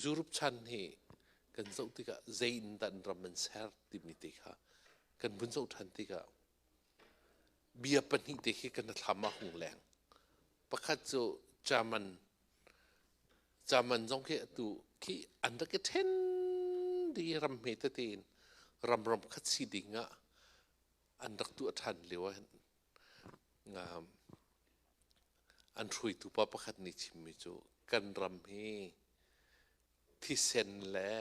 Europe chan hi kan zoh tikah zei in dah an ram an ser timi te kha kan vun zoh ṭhan tikah bia pahnih te khi kan thlam ah hung leng. Pakhat cu German German zong khi atu khi an rak i ṭhen dih i ram hme tete in ram ram khat si ding ah an rak tuah ṭhan lio ah hin an hruaitu pa pakhat nih chimmi cu kan ram hi thisen le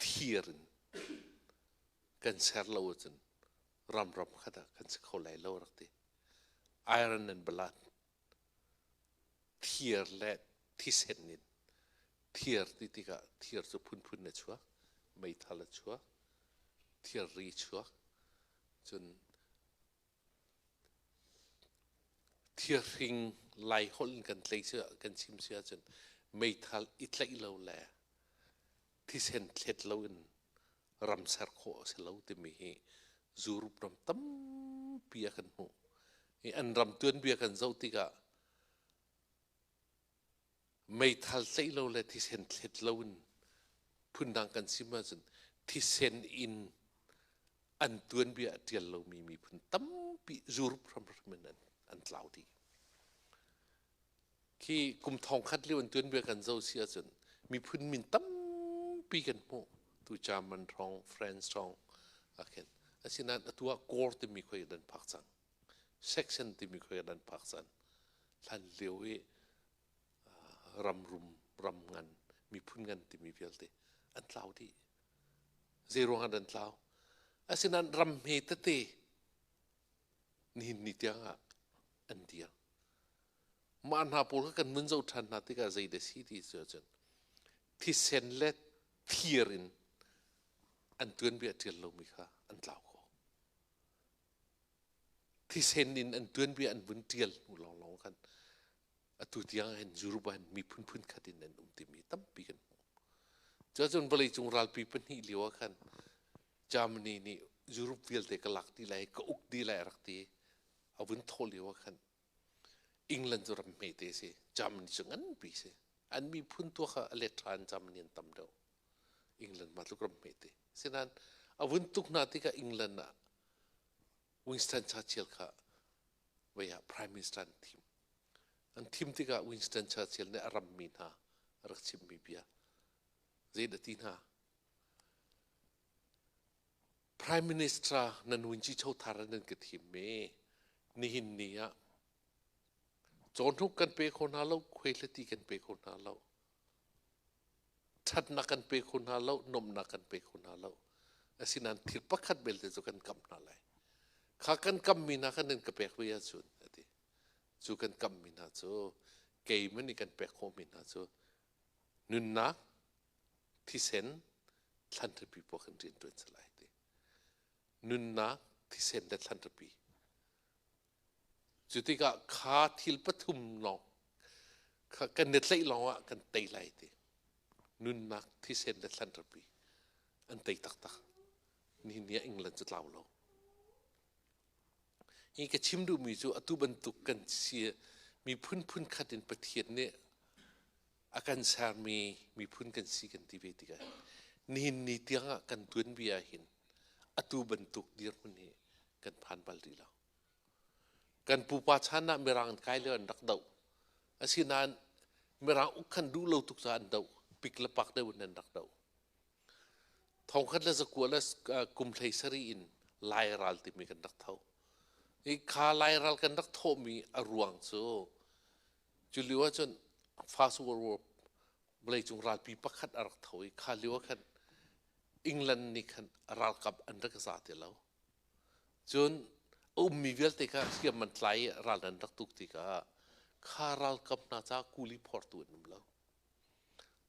thir in kan ser lo ahcun ram ram khat ah kan si kho lai lo rak ti. Iron and blood thir le thisen in thir ti tikah thir cu phunphun a chuak meithal a chuak thirri chuak cun thirhring laiholh in kan tlei kan chim si ahcun meithal i tlaih lo le thisen thlet loin ram ser khawh a si lo timi hi Europe ram tampi ah kan hmuh. Hi an ram tuanbia kan zoh tikah meithal tlaih lo le thisen thlet loin phundang kan chim ahcun thisen in an tuanbia a ṭial lomi miphun tampi Europe hramhram in an tlau dih. Khi kum thong khat lio in tuanbia kan zoh si ahcun miphun min tampi kan hmuh. Tu German ṭhawng, French ṭhawng ah khin. Asinain atu ah Gore timi khoi an phak cang. Section timi khoi an phak cang. Hlan lio i ram rum, ram ngan, miphun ngan timi vialte an tlau dih. Zei ruang ah an tlau? Asinain ram hme tete nihin ni tiang ah an dir. Mah hna pawl kha kan mun zoh ṭhan hna tikah zei dah si ti cu ahcun thisen le thir in an tuanbia ṭial lomi kha an tlau kho. Thisen in an tuanbia an vun ṭial hnu lawnglawng khan atu tiang hin Europe ah hin miphun phun khat in an um timi tampi kan hmuh. Cuacun vawleicung ralpi pahnih lio ah khan Germany nih Europe vialte ka lak dih lai, ka uk dih lai a rak ti. A vun thawh lio ah khan England cu ram hmete a si. Germany cu nganpi a si. An miphun tuak ah a let ṭha in Germany an tam deuh. England mah tluk ram hmete. Sinain a vun tuk hna tikah England ah Winston Churchill kha vei ah Prime Minister an thim. An thim tikah Winston Churchill nih a rammi hna a rak chimmi bia zei dah ti hna? Prime Minister nan vunci chothar nan ka thim i nihin ni ah cawhnuk kan pe kho hna lo, khuaihlati kan pe kho hna lo, ṭhatnak kan pe kho hna lo, nuamhnak kan pe kho hna lo. Asinain thil pakhat belte cu kan kamh hna lai. Kha kan kammi hna kha nan ka pek ve ahcun a ti. Cu kan kammi hna cu keimah nih kan pek khawhmi hna cu nunnak, thisen thlanhripi pawl kan rianṭuan si lai ti. Nunnak, thisen le thlanhripi. Cu tikah kha thil pathum lawng kha kan i tlaih lawng ah kan tei lai ti. Nunnak, thisen le thlanhripi an tei taktak. Nihin ni ah England cu tlau lo. Hi ka chim duhmi cu atu bantuk kan si miphun phun khat in Pathian nih a kan sermi miphun kan si kan ti ve tikah nihin ni tiangah kan tuanbia hin atu bantuk dirhmun hi kan phan bal rih lo. Kan pupa chan ah Mirang an kai lio an rak doh. Asinain Mirang uk khan duh lo tuk caah an doh. Pik le pak deuh in an rak doh. Thongkhat le zakua le kum hlei sarih in Lai ral timi kan rak tho. Hi kha Lai ral kan rak thawhmi a ruang cu cu lio ahcun First World War vawleicung ralpi pakhat a rak tho i kha lio ah khan England nih khan ralkap an rak za ti lo. Cun a ummi vialte kha hriam an tlai i ral an rak tuk tikah kha ralkap hna caah kuli phortu an um lo.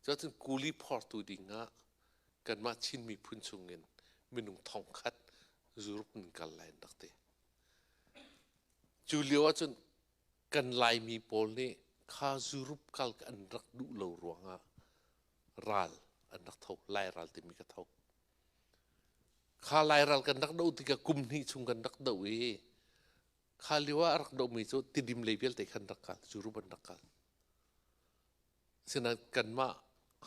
Cuahcun kuli phortu dingah kanmah Chin miphun chungin minung thongkhat Europe in kal lai an rak ti. Cu lio ahcun kan Laimi pawl nih kha Europe kal an rak duh lo ruangah ral an rak tho, Lai ral timi ka tho. Kha Lai ral kan rak doh tikah kum hnih chung kan rak doh i kha lio ah a rak dohmi cu Tidim lei vialte khan rak kal, Europe an rak kal. Asinain kanmah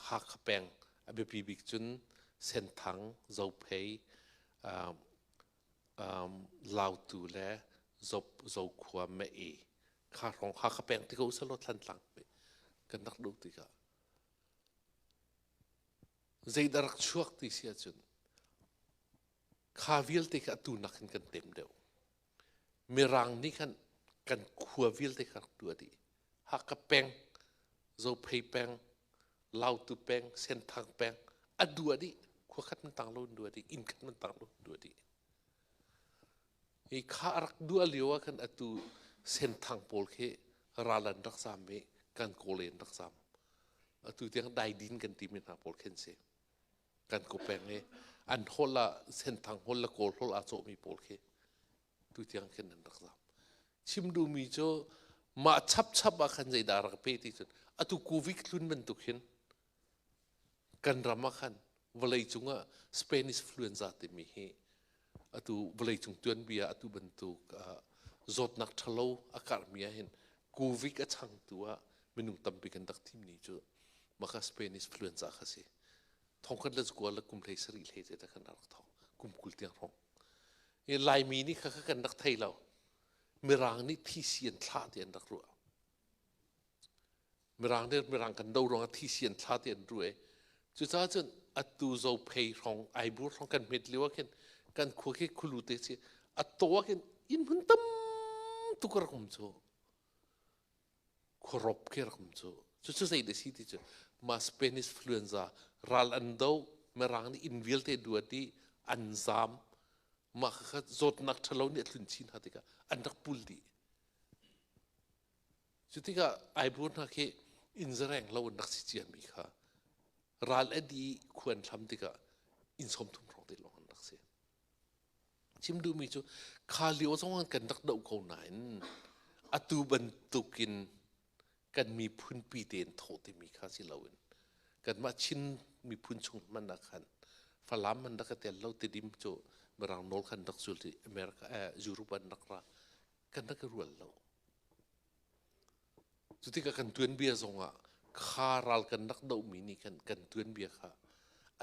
Hakha peng a biapi bik cun Senthang, Zophei, Lautu le Zokhua Mei kha hrawng Hakha peng ti ko usalaw Thlantlang kan rak duh tikah zeidah rak chuak ti si ahcun kha vialte kha atu nakin kan tem deuh. Mirang nih khan kan khua vialte kha rak tuah dih. Hakha peng, Zophei peng, Lautu peng, Senthang peng, a duah dih. Khua khat man tang lo in duah dih, inn khat man tang lo in duah dih. Hi kha a rak duah lio ah khan atu Senthang pawl khi ral an rak zam i kan kawl in rak zam. Atu tiang daidin kan timi hna pawl khin si. Kan ko peng i an holh ah Senthang holh le Kawl holh aa cawhmi pawl khi tu tiang khin an rak zam. Chim duhmi cu mah chapchap ah khan zeidah rak pe ti cun atu Covid tlun bantuk hin kan ram ah khan vawlei cungah Spanish influenza timi hi atu vawleicung tuanbia atu bantuk zawtnak ṭhalo a karhmi ah hin Covid a changtu ah minung tampi kan rak thimmi cu maka Spanish influenza kha si. Thongkhat le zakua le kum 17 hlei te khan rak thong kum 20 tiang hrawng. I Laimi nih kha kha kan rak thei lo. Mirang nih thisi an thlah ti an rak ruah. Mirang nih mirang kan do ruangah thisi an thla ti an ruah i cucaah cun atu Zophei hrawng Aibur hrawng kan hmet lio ah khin kan khua khi khulu te si a taw ah khin inn hmun tam tuk a rak um cu khuarop khi rak um cu cucu zei dah si ti cu mah Spanish influenza ral an do mirang nih inn vialte duat i an zaam mah kha zawtnak ṭhalo nih a tlun chin hna tikah an rak pul dih. Cu tikah Aibur hna khi inn zareng lo in rak si ciami kha ral a dih khua an hlam tikah inn 30 hrawng te lawng an rak si. Chim duhmi cu kha lio zong ah kan rak doh ko nain atu bantukin kan miphun pi tein thawh timi kha si loin kanmah Chin miphun chung hmanh ah khan Falam an rak i tel lo Tidim cu Mirang nawl khan rak zul i America eh, Europe an rak ra kan rak i rual lo. Cu tikah kan tuanbia zongah kha ral kan rak dohmi nih khan kan tuanbia kha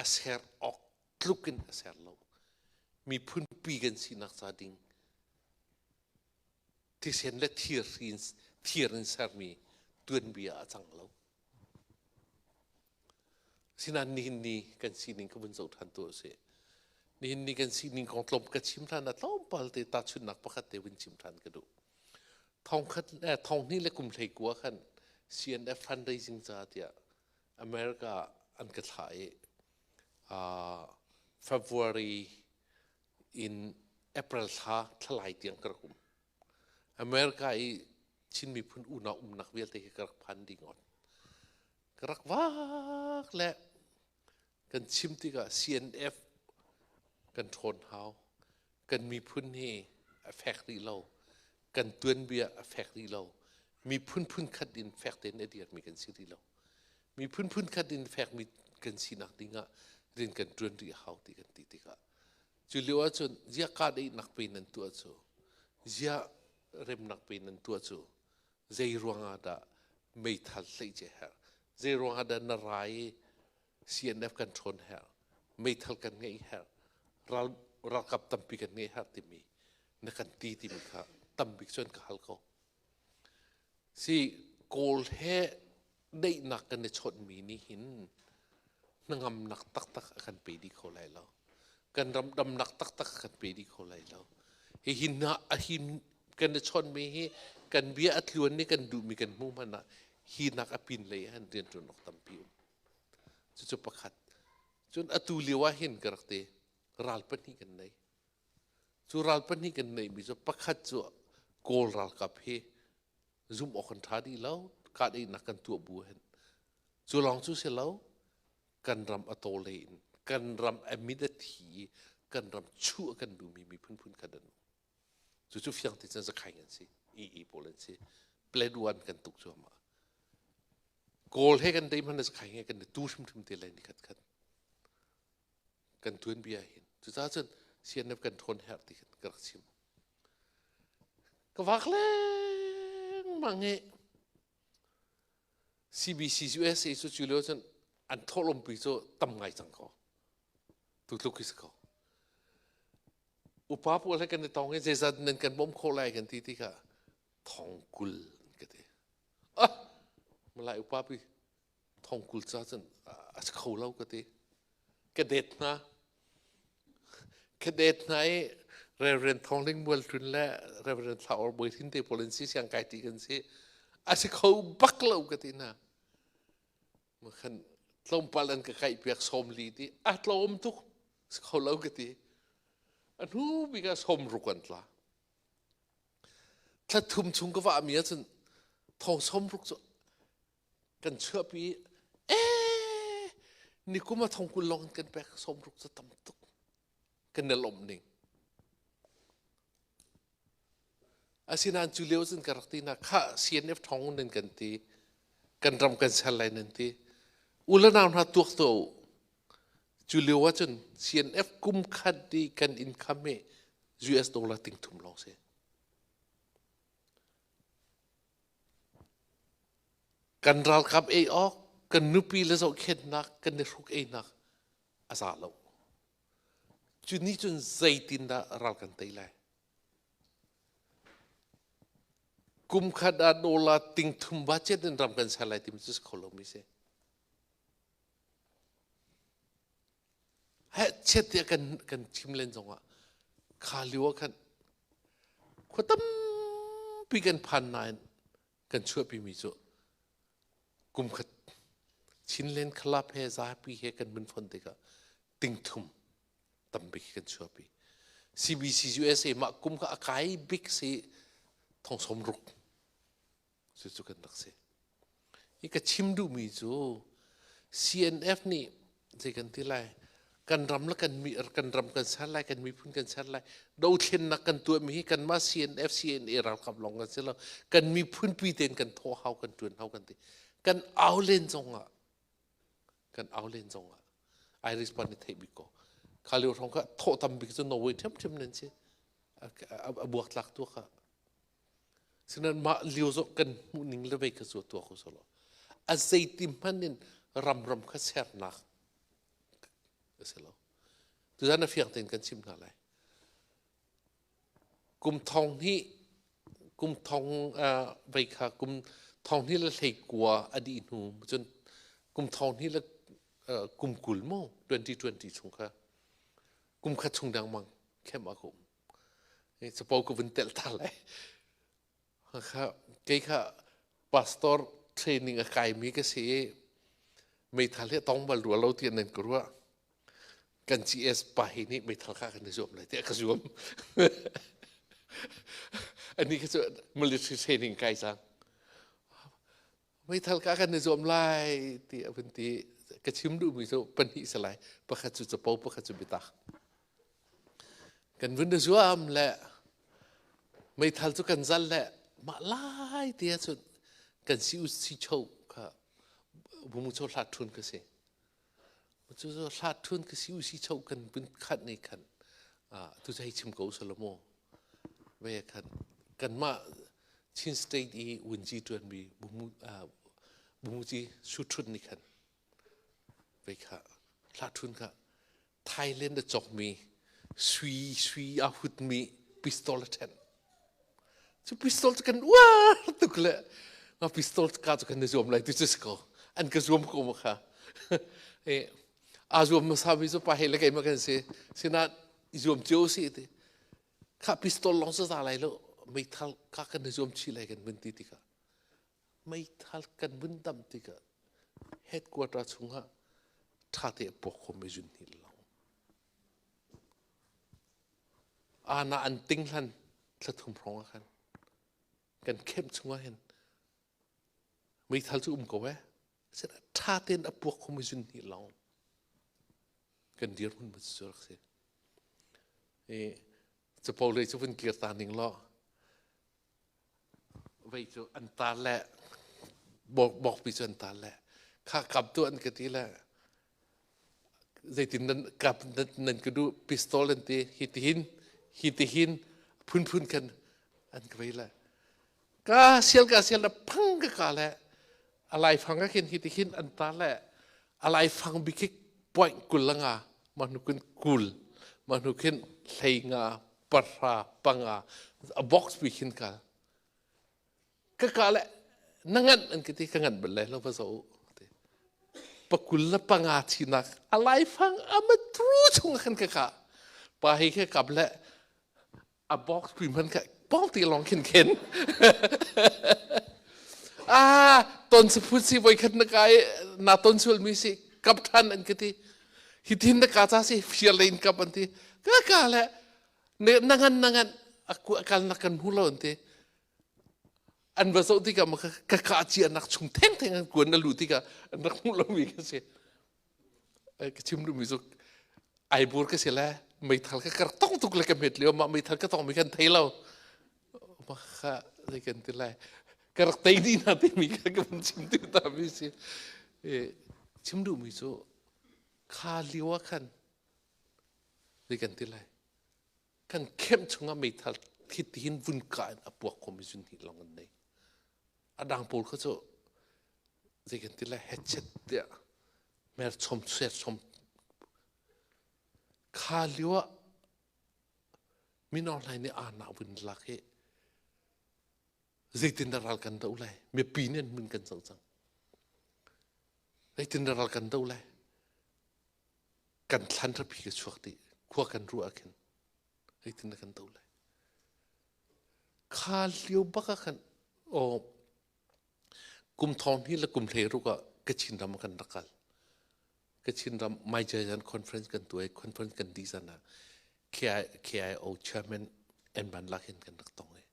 a ser awk tluk in a ser lo. Miphun pi kan sinak ca ding thisen le thir in, thir in sermi tuanbia a cang lo. Sinain nihin ni kan sining ka vun zoh ṭhan tu a si. Nihin ni kan sining kong tlawm ka chim hlan ah tlawmpal te tahchunhnak pakhat te vun chim ṭhan ka duh. Thongkhat eh, 2021 khan CNF fundraising ca tiah America an ka thlah i February in April thla thlalai tiang ka rak um. America i Chin miphun unau umnak vialte hi ka rak phan dih ngawt. Ka rak vak le kan chim tikah CNF kan ṭhawn hau. Kan miphun hi a fek rih lo. Kan tuanbia a fek rih lo. Miphun phun khat in fek tein a dirmi kan si rih lo. Miphun phun khat in fekmi kan sinak dingah rian kan ṭuan rih a hau ti kan ti tikah cu lio ahcun ziah kahdaihnak pe nan tuah cu ziah remnak pe nan tuah cu zei ruangah dah meithal tlaih ci herh zei ruangah dah na ra i CNF kan ṭhawn herh meithal kan ngeih herh ral ralkap tampi kan ngeih herh timi na kan ti timi kha tambik cun ka hal ko Si Kawl he daihnak kan i chawnhmi nih hin hnangamnak taktak a kan pe dih kho lai lo. Kan ram damnak taktak a kan pe dih kho lai lo. Hihi hna a hin kan i chawnhmi hi kan bia a tluan i kan duhmi kan hmuh hmanh ah hi nak a pin lei ah hin rianṭuan awk tampi um. Cucu pakhat. Cun atu lio ah hin ka rak ti ral pahnih kan nei. Cu ral pahnih kan neihmi cu pakhat cu Kawl ralkap hi zumh awk kan ṭha dih lo, kahdaihnak kan tuah bu hin. Cu lawng cu si lo, kan ram a tawle in kan ram a mit a thi i kan ram chuh a kan duhmi miphun phun khat an um. Cucu fiang te cun Zakhaing an si, EE pawl an si. Plan one kan tuk cuahmah. Kawl he kan dei hmanh Zakhaing he kan i tu hrimhrim te lai ni khat khat. Kan tuanbia hin. Cucaah cun CNF kan ṭhawn herh ti khan ka rak chim. Ka vak lengmang i CBC USA cu cu lio cun An thawhlawmpi cu tam ngai cang ko. Tu tluk hi si ko. Upa pawl he kan i tong i zeizat nan kan bawmh khawh lai kan ti tikah thong 20 ka ti. Ah, Malay upa pi thong 20 ca cun a si kho lo ka ti. Ka det hna. Ka det hna i Reverend Thong Ling Mual Tlun le Reverend Thla Or Bawi Thin te pawl in si siang kai ti kan si. A si kho bak lo ka ti hna. Khan tlawmpal an ka kaih piak 40 ti a tlawm tuk si kho lo ka ti. A hnu bik ah 60 an tla. Thla thum chung ka vah mi ahcun thong 60 cu kan chuahpi ee nikum ah thong 20 lawng in kan pek 60 cu tam tuk kan i lawmh ning. Asinain cu lio cun ka rak ti na kha CNF thong nan kan ti kan ram kan ser lai nan ti u le nau hna tuak tuah u cu lio ahcun CNF kum khat i kan income hi US dollar ting thum lawng si. Kan ralkap ei awk kan nupi le zohkhenhnak kan i hruk einak a za lo. Cu nih cun zeitindah ral kan tei lai? Kum khat ah dollar ting thum budget in ram kan ser lai timi cu si kho lomi si. Heh chiat tiah kan kan chim len zongah kha lio ah khan khua tampi kan phan nain kan chuahpimi cu kum khat Chinland Club he zapi he kan mun fon tikah ting thum tambik kan chuahpi. CBC USA mah kum kha a kai bik si thong 60 cucu kan rak si. Hi ka chim duhmi cu CNF nih zei kan ti lai kan ram le kan mi kan ram kan ser lai kan miphun kan ser lai dothlennak kan tuahmi hi kanmah CNF CNA ralkap lawng kan si lo kan miphun pi tein kan thawh hau kan tuan hau kan ti kan au len zongah kan au len zongah Irish pa nih theih bik ko kha lio hrawng kha thawh tam bik cu Norway ṭhiamṭhiam nan si a buak tlak tu kha Sinain mah lio zong kan hmuh ning le vei kha cu tuah ko selaw a zeiti hmanh in ramram kha sernak a si lo. Tuzan a fiang tein kan chim hna lai. Kum thong hnih kum thong vei kha kum thong hnih le 19 a dih hnu cun kum thong hnih le kum 20 maw 2020 chung kha kum khat chung dengmang khem a ka um. Capo ka vun telh ta lai. Kha kei kha pastor training a kaimi ka si i meithal hi a tong bal rua lo tiah nan ka ruah. Kan GS pa hi nih meithal kha kan i zuam lai tiah ka zuam. Ani kha cu military training kai cang. Meithal ka kan i zuam lai ti a vun ti. Ka chim duhmi cu pahnih si lai. Pakhat cu capo, pakhat cu biatak. Kan vun i zuam le meithal cu kan zal le mah lai te ahcun kan si u si cho kha bumu cho hlat ṭhun ka si. Cu hlat ṭhun ka si u si cho kan vun khat nih khan tu cu hei chim ko usalaw ve khan kanmah Chin State i wunci ṭuanmi bumuci su ṭhun nih khan vei kha hla ṭhun kha Thailand a cawkmi sui sui a hutmi pistol a ṭhen. Cu pistol cu kan uar tuk le nga pistol ka cu kan i zuam lai tu cu si ko. An ka zuam ko ma kha. Aa zuam hmasa mi cu pa he le keimah kan si. Sinain i zuam cio si ti. Kha pistol lawng cu za lai lo meithal ka kan i zuam chih lai kan vun ti tikah meithal kan vun dam tikah headquarter chungah ṭha te a puak khomi zun hnih lawng. Ana an ting hlan thla thum hrawng ah khan kan kemh chungah hin meithal cu um ko eh ṭha tein a puak khomi zun hnih lawng kan dirhmun cu rak si. I capo lei cu vun kir ta ning law vei cu an tar le bawkpi cu an tar le kha kap tu an ka ti le zeitin nan kap nan ka duh pistol an ti hi tihin hi tihin phunphun khan an ka vei le ka sial ka sial le phang ka ka le a laifang ah khin hi tihin an tar le. A laifang bik khi point 25, mah hnu khin 20, mah hnu khin 15, 10, 5, a box pi khin kal. Ka ka le na nganh an ka ti ka nganh bal lai lo va zoh u. Pakul le panga thinak a laifang a matru chung khan ka ka. Pa hi kha kap le a box pi man kha pong ti long khin khin. Ah, ton si phut si voi khat na kai na ton sul mi si kap than an ka ti. Hi tin na ka cha si fiar lein kap an ti. Ka ka le na ngan na ngan aku akal na kan hu lo an ti. An va zoh tikah ma ka ka cia nak chung theng theng an kuan na lu tikah an rak hmuh lomi ka si. Ka chim duhmi cu ai bur ka si le meithal ka kar tong tuk le ka hmet lio mah meithal ka tong mi kan thei lo. Ma kha zei kan ti lai. Ka rak tei dih na timi kha ka vun chim tu ta mi si. Chim duhmi cu kha lio ah khan zei kan ti lai. Kan kemh chungah meithal thitihin vun ka in a puak khomi zun hnih lawng an nei. A dang pawl kha cu zei kan ti lai hechet tiah mer chom ser chom kha lio ah mino hlai nih aa na vun lak hi zeitin dah ral kan do lai mipi nih an mun kan co cang zeitin dah ral kan do lai kan thlan rapi ka chuak dih khua kan ruah ah khin zeitin dah kan do lai kha lio bak ah khan aw kum thong hi le kum hlei ruk ah Kachin ram kan rak kal Kachin ram Maijayan conference kan tuai conference kan di zan ah KI, KIO chairman en ban lak hin kan rak tong i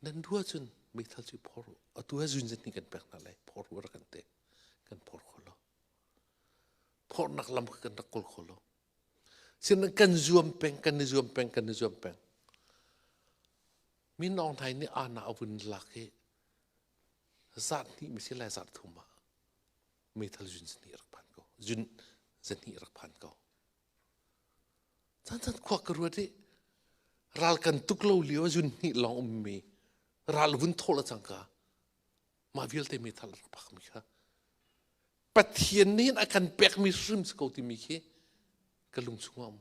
nan dua cun meithal cu phor atu ha zun zan ni kan pek hna lai phor rak kan te kan phor kho lo phornak lam kha kan rak kawl kho lo. Sinain kan zuam peng, kan i zuam peng, kan i zuam peng. Min Aung Hlaing nih ana a vun lak i zat hnih mi si lai zat thum ah meithal zun zahnih rak phan ko. Zun zahnih rak phan ko. Chan chan khua ka ruat i ral kan tuk lo lio zun hnih lawng ummi ral vun thol a cangka mah vialte meithal rak phak mi kha Pathian nih a kan pekmi hrim si ko timi khi ka lung chungah um.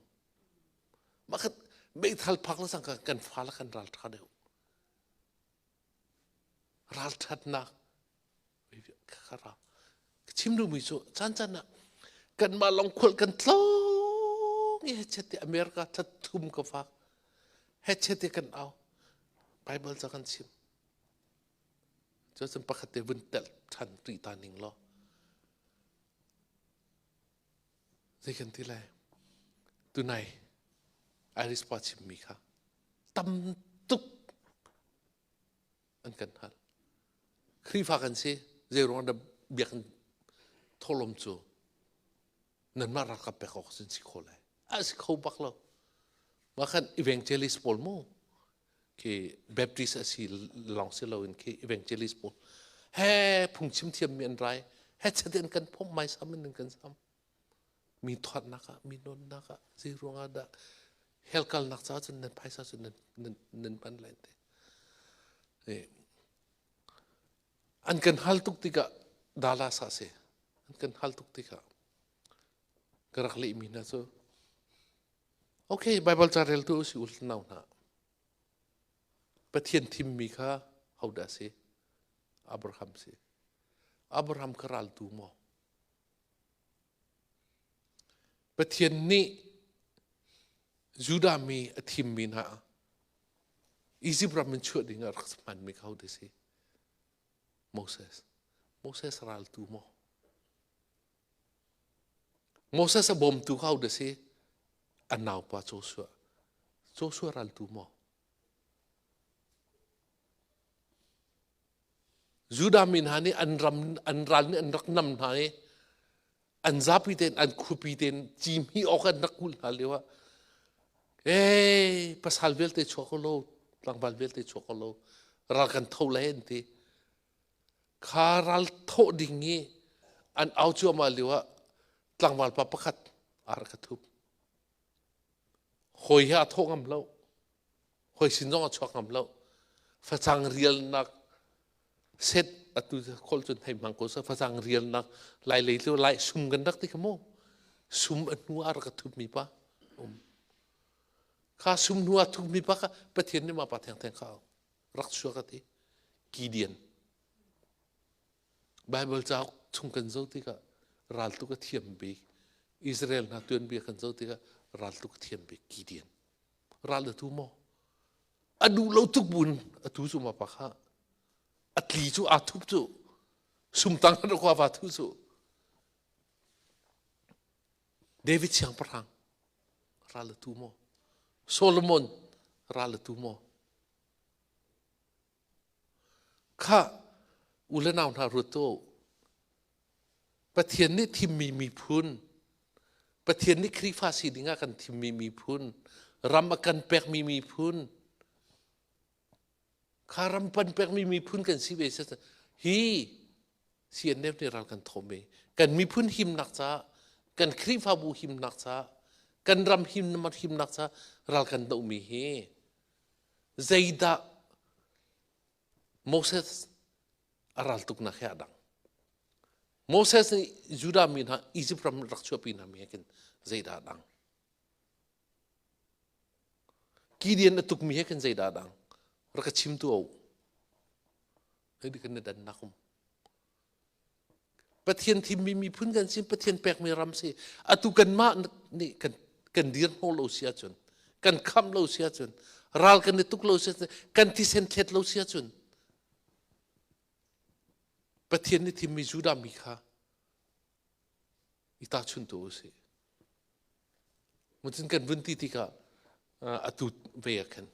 Mah khat meithal phak le cangka kan fa le kan ral ṭha deuh. Ralṭhatnak kha ra. Ka chim duhmi cu caan caan ah kanmah lawng khual kan tlawng i hechet ti America thathum ka fak. Hechet ti kan au. Bible ca kan chim. Cucun pakhat te vun telh ṭhan rih ta ning law. Zei kan ti lai? Tunai Irish pa chimmi kha tam tuk an kan hal. Khrihfa kan si, zei ruang dah biakinn thawhlawm cu nanmah ralkap pek awk cun si kho lai. A si kho bak lo. Mah khan evangelist pawl mu khi Baptist a si lawng si loin khi evangelist pawl he phungchim thiammi an rai he chatin kan phomh mai sam in kan sam mi thawtnak ah mi nunnak ah zei ruangah dah hell kalnak caah cun nan phaisa cun nan nan nan hman lai te an kan hal tuk tikah Dallas ah si an kan hal tuk tikah ka rak lehmi hna cu Okay, Bible ca reltu si ul nau hna. Pathian thimmi kha hodah si? Abraham si. Abraham kha raltu maw? Pathian nih Judah mi a thimmi hna Egypt ram in chuah ding ah rak hmanmi kha hodah si? Moses. Moses raltu maw? Moses a bawmtu kha hodah si? A naupa Joshua. Joshua raltu maw? Judah mi hna nih an ram an ral nih an rak nam hna i an zapi tein an khuapi tein cihmih awk an rak kulh hna lio ah ee pasal vialte chuak ko lo tlangval vialte chuak ko lo ral kan tho lai an ti Kha ral thawh ding i an au cuahmah lio ah tlangval pa pakhat a rak ka thup. Hawi he a thawh ngam lo. Hawi sin zong a chuak ngam lo. Facang rialnak set Atu khol cun hei hmang ko sa facang rialnak lai lei cu lai sum kan rak ti kha mu. Sum a hnu ah rak a thupmi pa um. Kha sum hnu ah thupmi pa kha Pathian nih mah pa thengtheng kha rak chuak a ti. Gideon. Bible cauk chung kan zoh tikah raltuk a thiam bik Israel hna tuanbia kan zoh tikah raltuk a thiam bik Gideon. Ral a tu maw? A duh lo tuk buin a tu cu ma pa kha a tli cu aa thup cu sumtang an rak va thu cu David siangpahrang ral a tu maw? Solomon ral a tu maw? Khah, u le nau hna ruat tuah u. Pathian nih thimmi miphun, Pathian nih Khrihfa si dingah kan thimmi miphun, ram a kan pekmi miphun, kha ram pan pekmi miphun kan si ve hi CNF nih ral kan thawh ve. Kan miphun himnak caah, kan Khrihfabu himnak caah, kan ram himnak caah ral kan dohmi hi Zeidah Moses a raltuknak he a dang? Moses nih Judah mi hna Egypt ram rak chuahpi hna mi he khin zeidah a dang? Gideon a tukmi he khin zeidah a dang? Rak ka chim tu o. Hei kan na dannak um. Pathian thimmi miphun kan si, Pathian pekmi ram si. Atu kanmah nih kan kan dir hnawh lo si ahcun, kan khamh lo si ahcun, ral kan i tuk lo si ahcun, kan thisen thlet lo si ahcun, Pathian nih thimmi Judah mi kha i tahchun tu usih. Mucin kan vun ti tikah atu ve ah khan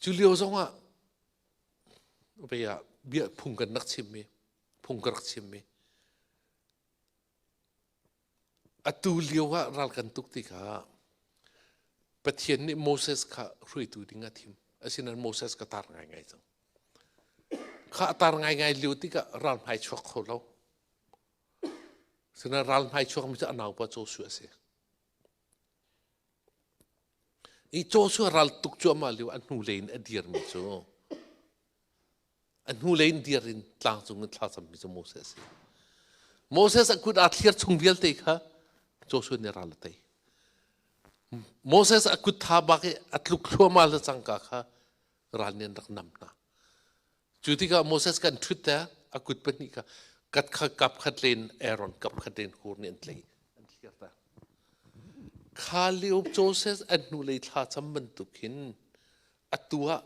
cu lio zongah vei ah bia phung kan rak chimmi phung ka rak chimmi atu lio ah ral kan tuk tikah Pathian nih Moses kha hruaitu ding a thim asinain Moses ka tar ngaingai cang kha tar ngaingai lio tikah ral hmai chuak kho lo sinain ral hmai chuak mi cu a naupa Joshua a si I Joshua ral tuk cuahmah lio a hnulei in a dirmi cu a hnulei in dir in tlang cung in thlacammi cu Moses a si. Moses a kut aa thlir chung vialte kha Joshua nih ral a tei. Moses a kut tha bak i a tluk thluahmah le cangka kha ral nih an rak nam hna. Cu tikah Moses kan ṭhut te a kut pahnih kha kat kha kap khat len Aaron kap khat len hur nih an tlaih an thlir ta. Kha lio Joseph an hnulei thlacam bantuk hin atu ah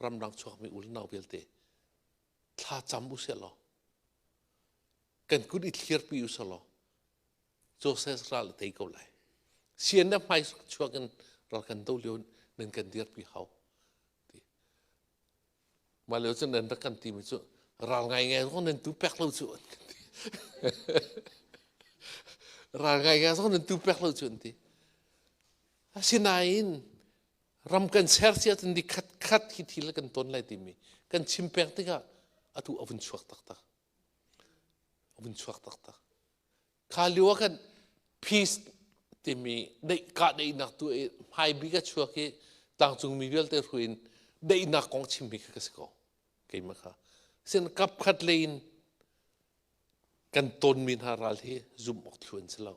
ramdang chuakmi u le nau vialte thlacam u sih law kan kut i thlirpi u sih law Joseph ral a tei ko lai. Sian na hmai chuak in ral kan do lio nan kan dirpi hau. Mah lio cun nan rak kan timi cu ral ngaingai zong nan tu pek lo cu an kan ti. Ral ngaingai zong nan tu pek lo cu an ti. Asinain ram kan ser si ahcun ni khat khat hi thil kan ton lai timi kan chim peng tikah atu a vun chuak taktak. A vun chuak taktak. Kha lio ah khan peace timi deih kahdaihnak tu i hmaibik a chuak i tlangcungmi vialte hruai in daihnak kong chimmi kha ka si ko keimah kha. Sin kap khat lei in kan tonmi hna ral hi zumh awk thlu an si lo.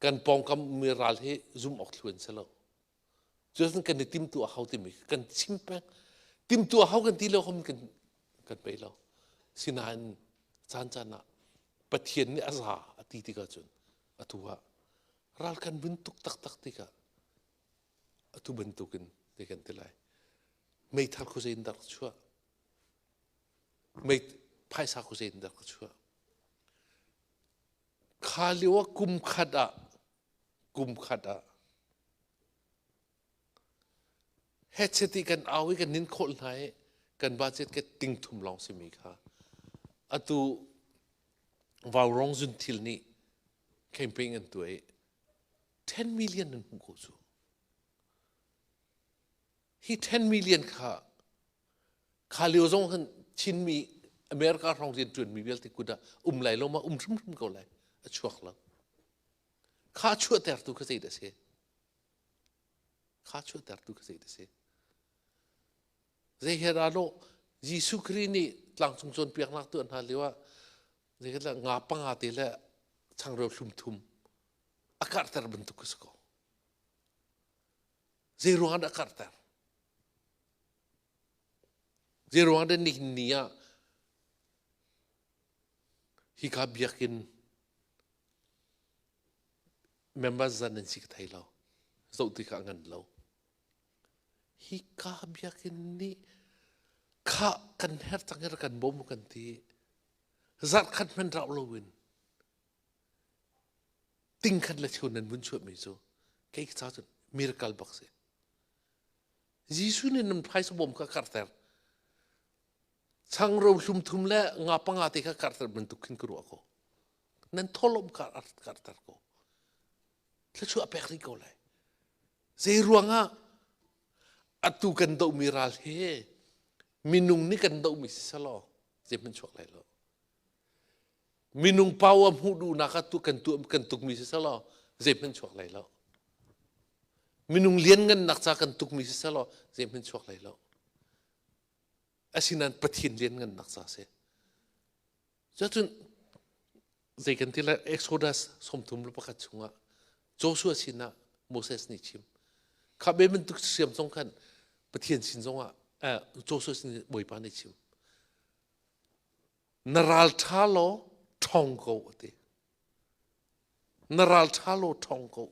Kan pawngkam mi ral hi zumh awk thlu an si lo. Cutin kan i timtuah hau timi kan chim peng. Timtuah hau kan ti lo hom kan kan pei lo. Sinain caan caan ah Pathian nih a za a ti tikah cun atu ah ral kan vun tuk taktak tikah atu bantukin te kan ti lai. Meithal khuazei in dah ka chuah? Mei phaisa khuazei in dah ka chuah? Kha lio ah kum khat ah kum khat ah hetchet i kan au i kan nin khawlh hna i kan budget ke ting thum lawng simi kha atu vaurong zun thil nih campaign an tuah i 10 million an hmuh ko cu hi 10 million kha Kha lio zong khan Chinmi America hrawng rian ṭuanmi vialte kut ah um lai lo ma um hrimhrim ko lai. A chuak lo. Kha chuahtertu kha zeidah a si? Kha chuahtertu kha zeidah a si? Zei he dah lo? Jesuh Khrih nih tlangcung cawnpiaknak tuah hna lio ah zeikatlah nga panga te le changreu hlum thum a karhter bantuk ka si ko. Zei ruang dah karhter? Zei ruang dah nihin ni ah hika biakinn member zan nan si ka thei lo. Zoh tikah ngan lo. Hika biakinn nih kha kan her cang i kan bawm kan ti. Zarh khat hmanh rauh loin ting khat le cheu nan vun chuahmi cu kei ca cun miracle bak si. Jesuh nih nan phaisa bawm kha karhter. Changro hlum thum le nga panga te kha karhter bantuk khin ka ruah ko. Nan tholom kha karhter ko. Thluachuah pek rih ko lai. Zei ruangah atu kan dohmi ral hi minung nih kan dohmi si selaw zeihmanh chuak lai lo. Minung power hmuh duhnak ah tu kan tuah kan tukmi si selaw zeihmanh chuak lai lo. Minung lianngannak ca kan tukmi si selaw zeihmanh chuak lai lo. Asinain Pathian lianngannak ca si. Cuacun zei kan ti lai Exodus 31 chungah Joshua sinah Moses nih chim. Kha be bantuk siam zong khan Pathian sin zongah Joshua sin Bawipa nih chim. Na ral ṭha law ṭhawng ko a ti. Na ral ṭha law ṭhawng ko.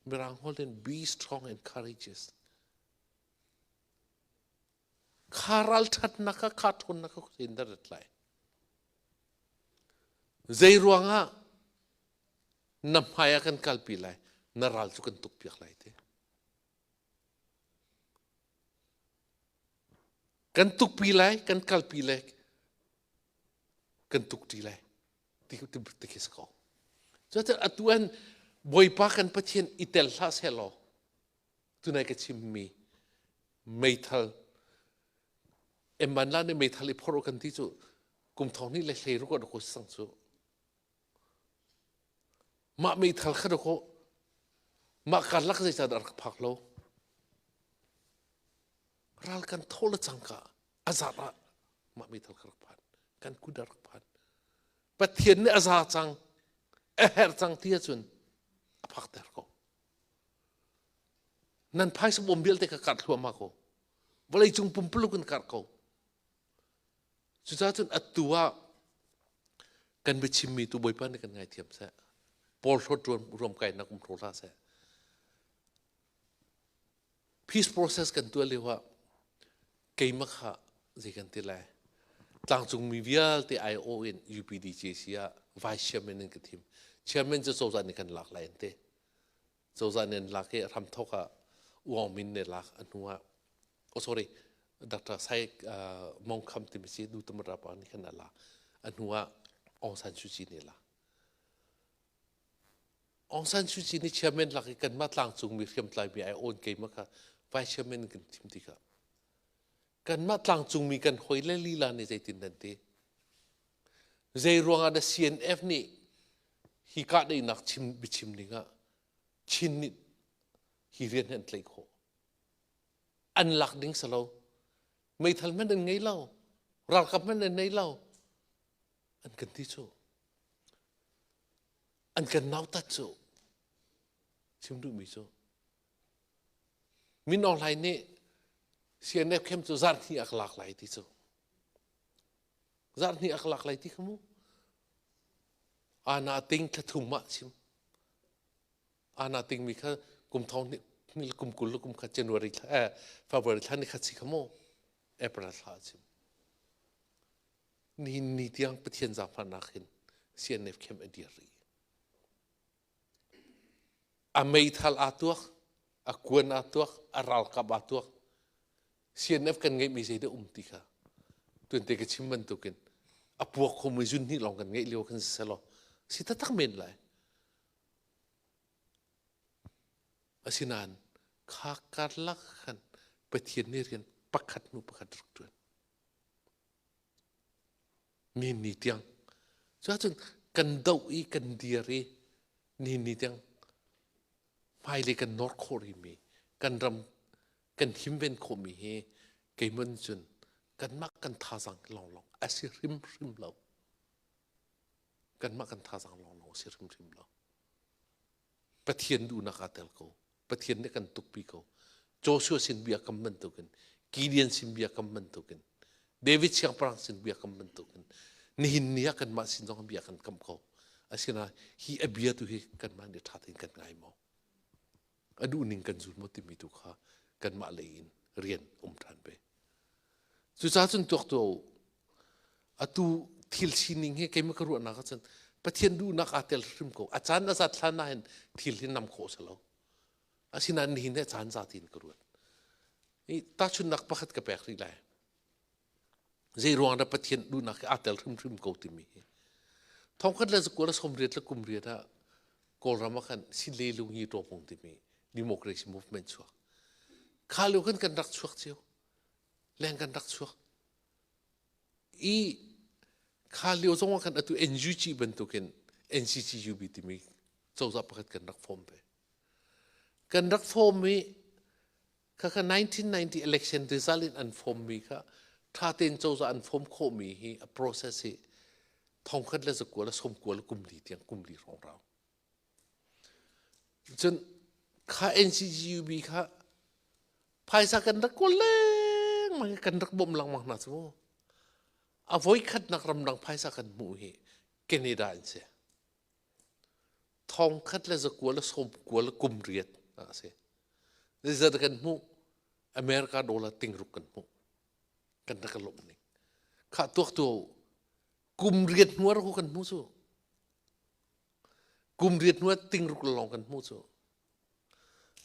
Mirang holh in be strong and courageous. Kha ralṭhatnak kha kha ṭhawnnak kha khuain dah rat lai. Zei ruangah na hmai ah kan kalpi lai, na ral cu kan tukpiak lai ti. Kan tukpi lai, kan kalpi lai, kan tukṭi lai ti ti khi si ko. Cucaah atu an Bawipa kan Pathian i tel hlah sehlaw tunai ka chimmi meithal Emman la nih meithal i phorh kan ti cu kum thong hnih le hlei ruk ah ko sang cu mah meithal kha ko mah karlak zeicahdah rak phak lo ral kan tho le cangka a zat ah mah meithal kha rak phan kan kut ah rak phan Pathian nih a za cang a herh cang ti ahcun a phakter ko Nan phaisa bawm vialte ka karh thluahmah ko. Vawleicung pumpuluk in karh ko. Cucaah cun atu ah kan biachimmi tu Bawipa nih kan ngaithiam seh. Porhlawt ruamkainak um hro hlah seh. Peace process kan tuah lio ah keimah kha zei kan ti lai tlangcungmi vialte aiawh in UPDJC ah vice chairman in ka thim. Chairman cu cozah nih kan lak lai an ti. Cozah nih an lak i hramthawk ah U Aung Min nih lak a hnu ah oh sorry Dr. Sai Mong Kham timi si Du Tamara pa nih khan a lak a hnu ah Aung San Suu Kyi nih lak Aung San Suu Kyi nih chairman lak i kanmah tlangcungmi hriamtlaimi ai awn keimah kha vice chairman kan thim tikah kanmah tlangcungmi kan hoi le lila nih zeitin nan ti Zei ruangah dah CNF nih hi kahdaihnak chim biachim dingah Chin nih hi rian hi an tlaih khawh? An lak ding si lo. Meithal hmanh an ngei lo. Ralkap hmanh an nei lo. An kan ti cu. An kan nautat cu. Chim duhmi cu. Min Aung Hlaing nih CNF khem cu zarh hnih a ka lak lai ti cu. Zarh hnih a ka lak lai ti kha mu. Ana ting thla thum ah chim. Ana ting mi kha kum thong ni kum 20 kum kha January thla eh February thla ni kha chi kha mu. April thla chim. Ni ni tiang Pathian zaangfahnak hin CNF khem a dir rih. A meithal aa tuak, a kuan aa tuak, a ralkap aa tuak. CNF kan ngeihmi zeidah um ti kha tuante ka chim bantukin a puak khomi zun hnih lawng kan ngeih lio khan si selaw si taktak men lai. Asinain kha karlak khan Pathian nih rian pakhat hnu pakhat rak ṭuan. Ni ni tiang. Cuahcun kan doh i kan dir i ni ni tiang hmailei kan nor khawh rihmi kan ram kan himven khawhmi hi keimah cun Kanmah kan thazaang lawnglawng a si hrimhrim lo. Kanmah kan thazaang lawnglawng a si hrimhrim lo. Pathian duhnak aa tel ko. Pathian nih kan tukpi ko. Joshua sin bia kam bantukin, Gideon sin bia kam bantukin, David siangpahrang sin bia kam bantukin, nihin ni ah kanmah sin zong bia kan kam ko. Asinain hi a bia tu hi kanmah nih ṭha tein kan ngai maw? A duhning kan zul maw timi tu kha kanmah lei in rian um ṭhan ve. Cucaah cun tuak tuah u. Atu thil sining hi keimah ka ruahnak ahcun Pathian duhnak aa tel hrim ko. A caan a zat hlan ahhin thil hi nam khawh si lo. Asinain nihin hi a caan za tiin ka ruat. I tahchunhnak pakhat ka pek rih lai. Zei ruang dah Pathian duhnak hi aa tel hrimhrim ko timi hi. Thongkhat le zakua le sawmriat le kum riat ah Kawlram ah khan Sinle Lungyi Ṭawpung timi democracy movement chuak. Kha lio khan kan rak chuak cio. Leng kan rak chuak. I kha lio zong ah khan atu NUG bantukin NCCUB timi cozah pakhat kan rak form ve. Kan rak form i khakha 1990 election result in an form mi kha tha tein cozah an form khawhmi hi a process hi thongkhat le zakua le sawmkua le kumli tiang kumli hrawng rau. Cun kha NCGUB kha phaisa kan rak kawl lengmang kan rak bawmh lengmang hna cu a voikhatnak ramdang phaisa kan hmuh hi Canada in si. Thongkhat le zakua le sawmkua le kum riat a si. Zeizat kan hmuh America dollar tingruk kan hmuh. Kan rak lawmh ning. Kha tuak tu kum riat hnuar ku kan hmu cu. Kum riat hnuah tingruk lawng kan hmuh cu.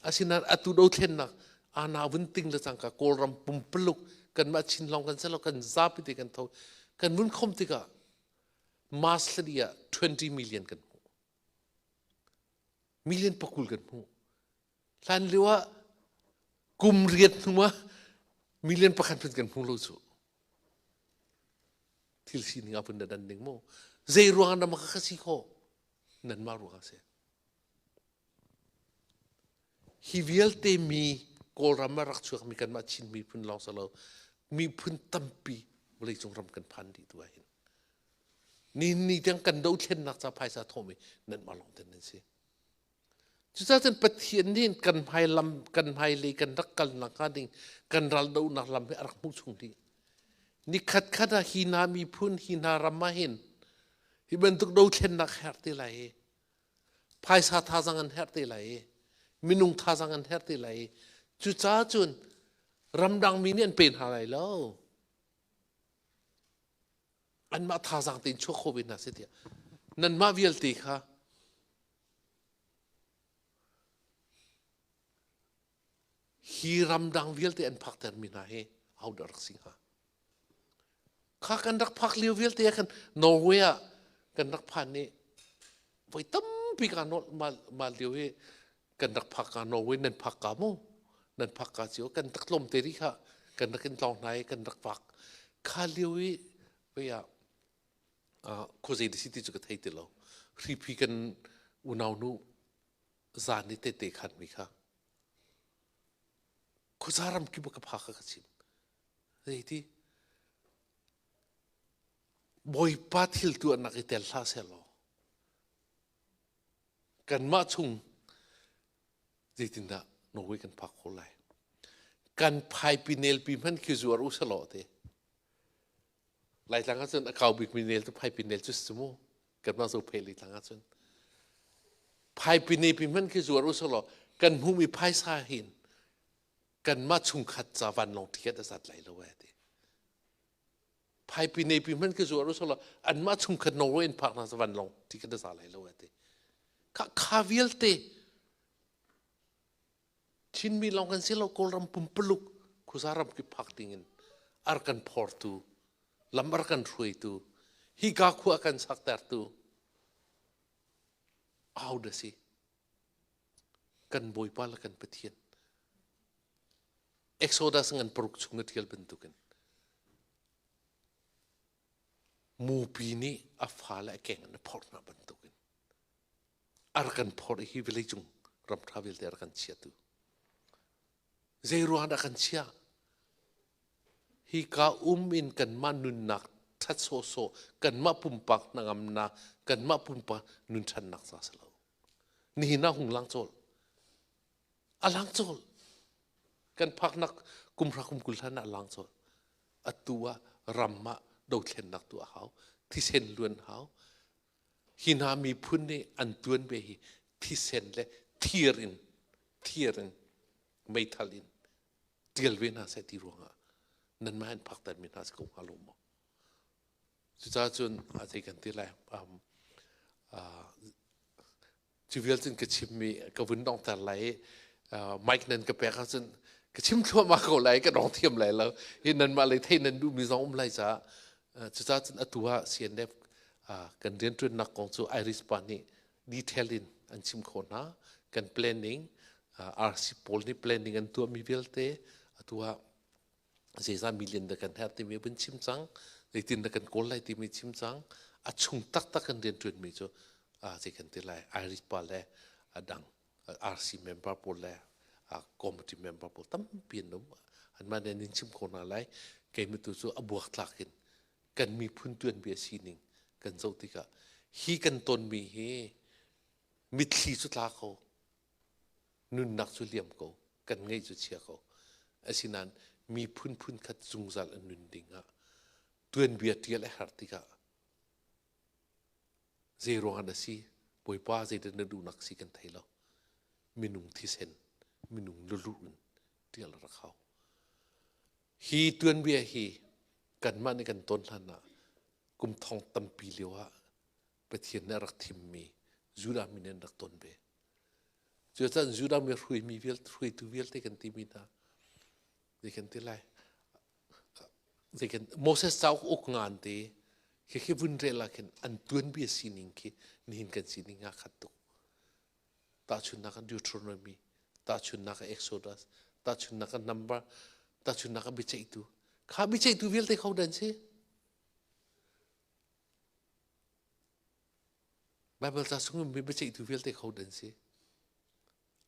Asinain atu dothlennak ana vun ting le cangka Kawlram pumpaluk kanmah Chin lawng kan si lo kan zapi te kan tho kan vun khom tikah Mars hladi ah 20 million kan hmuh. Million pakul kan hmuh. Hlan lio ah kum riat hnu ah million pakhat hmanh kan hmu lo cu. Thil sining a vun na dan ding mu. Zei ruang na maka ka si kho? Nanmah ruang a si. Hi vialte mi Kawlram ah rak chuakmi kanmah Chin miphun lawng si lo miphun tampi vawleicung ram kan phan dih tu ah hin. Ni ni tiang kan dothlennak ca phaisa thawhmi nanmah lawng ten nan si. Cucaah cun Pathian nih kan hmai lam kan hmailei kan rak kalnak hnga ding kan ral dohnak lam hi a rak hmuh chung dih. Nikhat khat ah hi hna miphun hi hna ram ah hin hi bantuk dothlennak herh te lai i phaisa thazang an herh te lai i minung thazang an herh te lai i cucaah cun ramdang mi nih an pe hna lai lo. Anmah thazang tein chuak kho ve hna seh tiah nanmah vialte kha Hi ramdang vialte an phaktermi hna hi ahodah rak si hnga? Kha kan rak phak lio vialte ah khan Norway ah kan rak phan i voi tampi ka mal lio hi kan rak phak ka Norway nan phak ka mu nan phak ka cio kan rak tlawm te ri kha kan rak in tlawng hna i kan rak vak kha lio i voi ah khuazei si ti cu ka thei ti lo hriphi kan unau nu zan i tete khanmi kha khuaza ram kip ka phak ka chim zeiti bawipa thil tuahnak i tel hlah seh law kanmah chung zeitindah Norway kan phak kho lai kan phaipi nelpi hman khi zuar u selaw te Laitlang ahcun a kau bikmi nel cu phaipi nel cu si mu. Kanmah zo phei Laitlang ahcun. Phaipi ne pi hmanh khi zuar u selaw kan hmuhmi phaisa hin kanmah chungkhat ca vanlawng ticket a zat lai lo eh ti. Phaipi ne pi hmanh khi zuar u selaw anmah chungkhat Norway in phak hna sa vanlawng ticket a za lai lo eh ti. Kha kha vialte Chinmi lawng kan si lo Kawlram pumpaluk khuza ram kip phak dingin ar kan phortu lam ar kan hruaitu hika khua kan saktertu au da si kan Bawipa le kan Pathian Exodus ngan paruk chung na ṭial bantukin mupi nih a fale a keng in a phorh hna bantukin a rak kan phorh i hi vawleicung ram ṭha vialte a rak kan chiatu. Zei ruang dah kan chiah? Hika um in kanmah nunnak ṭhat sawhsawh, kanmah pumpak hnangamnak, kanmah pumpak nun ṭhannak ca si lo. Nihin ah hung lang cawl. A lang cawl. Kan phaknak kum hra kum 20 hlan ah a lang cawl. Atu ah ram ah dothlennak tu a hau. Thisen luan hau. Hi hna miphun nih an tuan ve hi thisen le thir in thir in meithal in ṭial ve hna seh ti ruangah nanmah in phaktermi hna si ko hnga lo maw? Cucaah cun a zei kan ti lai cu vial cun ka chimmi ka vun donghter lai i mic nan ka pek ahcun ka chim thluahmah ko lai ka dong thiam lai lo hi nanmah lei thei nan duhmi zong um lai caah cucaah cun atu ah CNF kan rianṭuannak kong cu Irish pa nih detail in an chim kho hna kan planning RC pawl nih planning an tuahmi vialte atu ah zeizah million dah kan herh timi vun chim cang zeitin dah kan kawl lai timi chim cang a chung taktak kan rianṭuanmi cu zei kan ti lai Irish pa le a dang RC member pawl le committee member pawl tampi an um anmah nih an chim kho hna lai keimah tu cu a buaktlak in kan miphun tuanbia sining kan zoh tikah hi kan tonmi hi mitthli cu tla ko nunnak cu liam ko kan ngeih cu chia ko asinain miphun phun khat zungzal an nun ding ah tuanbia ṭial a har tikah zei ruangah na si bawipa zeidah na duhnak si kan thei lo minung thisen minung lulu in ṭial a rak hau Hi tuanbia hi kanmah nih kan ton hlan ah kum thong tampi lio ah Pathian nih a rak thimmi Judah mi nih an rak ton ve. Cucaah Judah mi hruaimi vialte hruaitu vialte kan timi hna zei kan ti lai zei kan Moses cauk uk ngan te khi vun rel ah khin an tuanbia sining khi nihin kan sining aa khat tuk. Tahchunhnak ah Deuteronomy, tahchunhnak ah Exodus, tahchunhnak ah Number, tahchunhnak ah biaceihtu. Kha biaceihtu vialte kho dan si. Bible ca chung mi biaceihtu vialte kho dan si.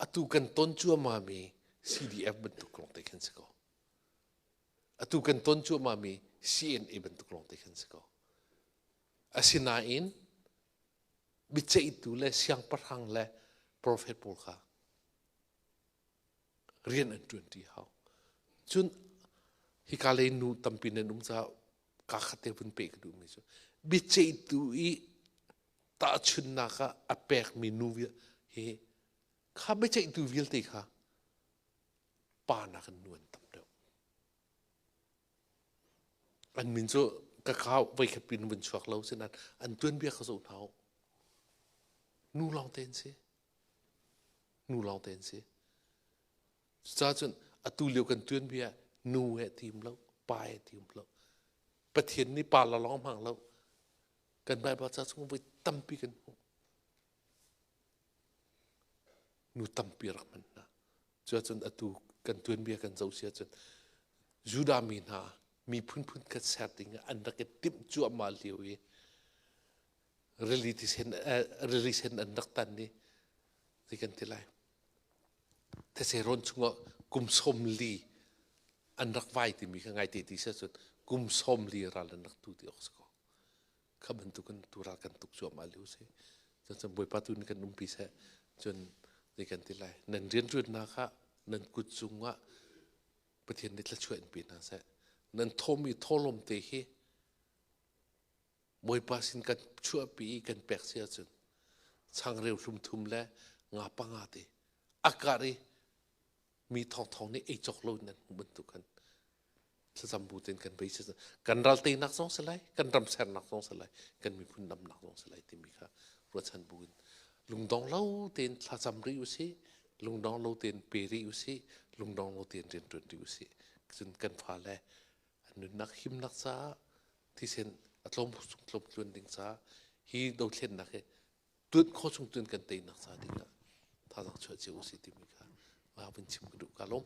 Atu kan ton cuahmah mi CDF bantuk lawng te khan si ko. Atu kan ton cuahmah mi CNA bantuk lawng te khan si ko. Asinain biaceihtu le siangpahrang le profet pawl kha rian an ṭuanṭi hau. Cun hika lei nu tampi nan um caah kaa khat te vun peh ka duhmi cu biaceihtu i tahchunhnak ah a pekmi nu hi kha biaceihtu vialte kha pa nakin nu an tam deuh. An min cu ka kau voikhat pin vun chuak lo sinain an tuanbia kha zoh hna u. Nu lawng te an si. Nu lawng te an si. Cucaah cun atu lio kan tuanbia nu he tim lo, pa he tim lo. Pathian nih pa la lawng hmang lo. Kan Baibal ca chung voi tampi kan hmuh. Nu tampi rak hman hna. Cuahcun atu kan tuanbia kan zoh si ahcun Judah mi hna miphun phun khat ser ding ah an rak i timh cuahmah lio i rili thisen rili sen an rak tan i zei kan ti lai these rawn chungah kum 40 an rak vai timi kha ngai te ti si ahcun kum 40 ral an rak tu ti awk si ko kha bantukin tu ral kan tuk cuahmah lio si cun Bawipa tu nih kan umpi seh cun zei kan ti lai nan rianṭuannak ah nan kut cungah Pathian nih thluachuah in pe hna seh nan thawmi thawhlawm te hi Bawipa sin kan chuahpi i kan pek si ahcun changreu hlum thum le nga panga te a kar i mi thawngthawng nih ei cawk lo in nan hmuh bantuk khan thlacam bu tein kan bei kan ral teinak zong si lai kan ram sernak zong si lai kan miphun damnak zong si lai timi kha ruahchan bu in lungdong lo tein thlacam rih usih lungdong lo tein pe rih usih lungdong lo tein rian ṭuan rih usih cun kan fale an nunnak himnak caah thisen a tlawm chung tlawm tluan ding caah hi dothlennak hi tuan kho chung tuan kan teinak ca ding ah thazaang chuah cio usih timi kha vun chim ka duh ka lawm.